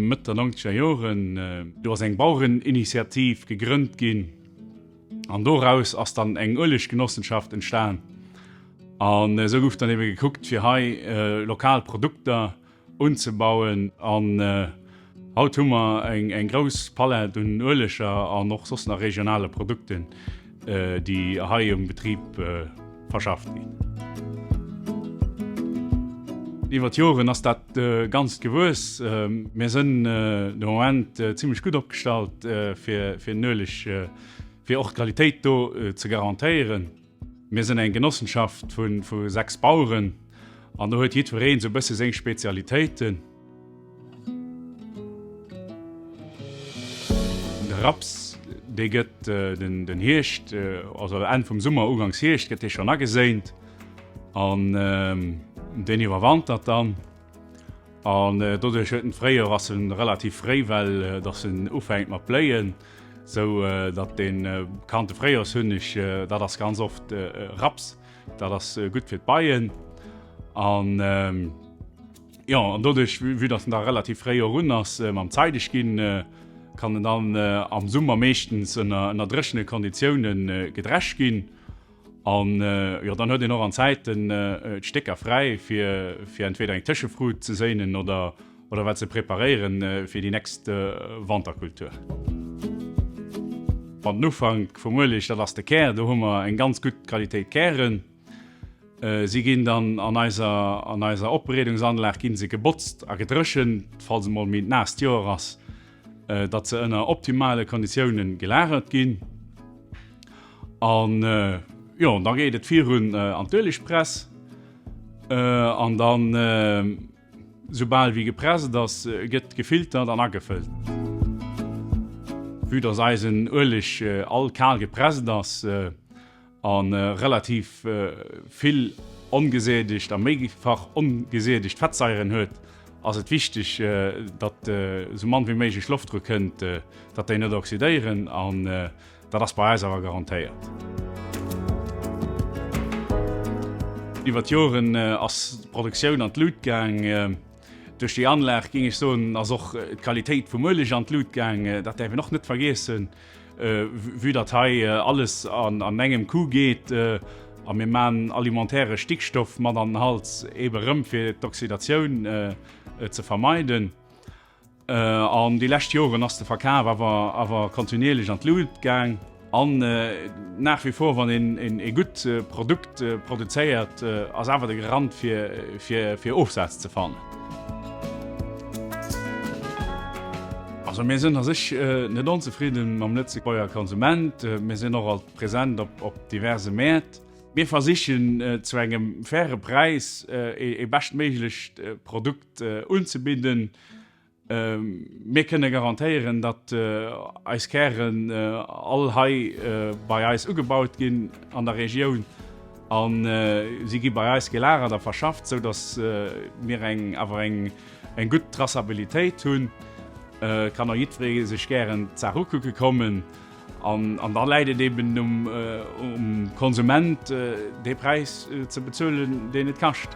Mëtt der nonzeger Joren. Do ass eng Bauereninitiativ gegrënnt ginn an doraus ass dann eng Ueleggenossenschaft entstan. An esou gouf dann ebe gekuckt, fir hei lokal Produkter unzebauen. An haut hu mer eng grouss Palett un Ueleger an och soss nach regionale Produkten, déi hei um Betrib verschafft ginn. Iwwer d'Joren ass dat Ganzt gewuess. Mir sënn de Moment zimmlech gutt opgestallt, fir den Ueleg, fir och d'Qualitéit do ze garantéieren. Mir sënn eng Genossenschaft vu 6 Baueren an do huet jiddwereen sou bësse seng Spezialitéiten. De Raps, dee gëtt den Hierscht, also Enn vum Summer, Uganks Hierscht gëtt dee schonn ageséint an deen iwwerwantert dann. An doduerch huet en d'Fréijoer ass en relativ fréi, well datt en ufänkt mat bléien, sou datt dee bekannte Fréijoershunneg, dat ass ganz oft Raps, dat ass gutt fir d'Beien. An jo, an doduerch, vue datt en da relativ fréi och un ass mam zeideg ginn, kann en dann am Summer meeschtens ënner ënner dréchene Konditioune gedrescht ginn. An jo, dann huet een och an Zäiten d'Stécker fräi fir fir entweder eng Tëschefruut ze séinen oder oder wat ze preparéieren fir déi nächst Wanterkultur. An den Ufank vum Ueleg, dat ass de Kär, do hu mer eng ganz gutt Qualitéit Kären. Si ginn dann an eiser an eiser Opbereedungsanlag gi se gebotzt a gedréchent, falls emol méi naasst Joer ass, datt se ënner optimale Konditiounen gelagert ginn. An jo, da geet et virun an d'Uelegpress. An dann, soubal wéi gepresst ass, gëtt gefiltert an agefëllt. Vue dass eisen Ueleg all kal gepresst ass a relativ vill ongesätegt a méifach ongesätegt Fettsaieren huet, ass et wichteg, datt esou mann wéi méiglech Loft dru kënnt, datt déi net oxydéieren. An Dat ass bei eis awer garantéiert. Iwwer d'Joren ass d'Produktioun an d'Lut gaang. Duerch déi Anlag, géing ech soen, ass och d'Qualitéit vum Ueleg an d'Lut gaang. Dat däerf een och net vergiessen, vue datt hei alles an engem Coup geet a mir maan alimentaire Stickstoff mat an den Hals, eebe rëm fir d'Oxydatioun ze vermeiden. An déi lescht Joren ass de Verkaf awer awer kontinuierlech an d'Lut gaang. An nach wie vor, wann een ee gutt Produkt produzéiert, ass awer de Garant fir fir fir Ofsaz ze fannen. Also mir sinn a sech net onzefridden mam Lëtzebuerger Konsument. Mir sinn och alt present op op diverse Mäert. Mir versichen zu engem faire Präis ee beschtméiglecht Produkt unzebidden. Mir kënne garantéieren, datt eis Kären all hei bei eis ugebaut ginn an der Regioun a si gi bei eis gelagert a verschafft, sou datt mir eng awer eng gutt Traçabilitéit hunn. Et kann och jiddweree sech gären d'Saach ukucke kommen. An da läit et eben um Konsument, dee Präis ze bezuelen, deen et kascht.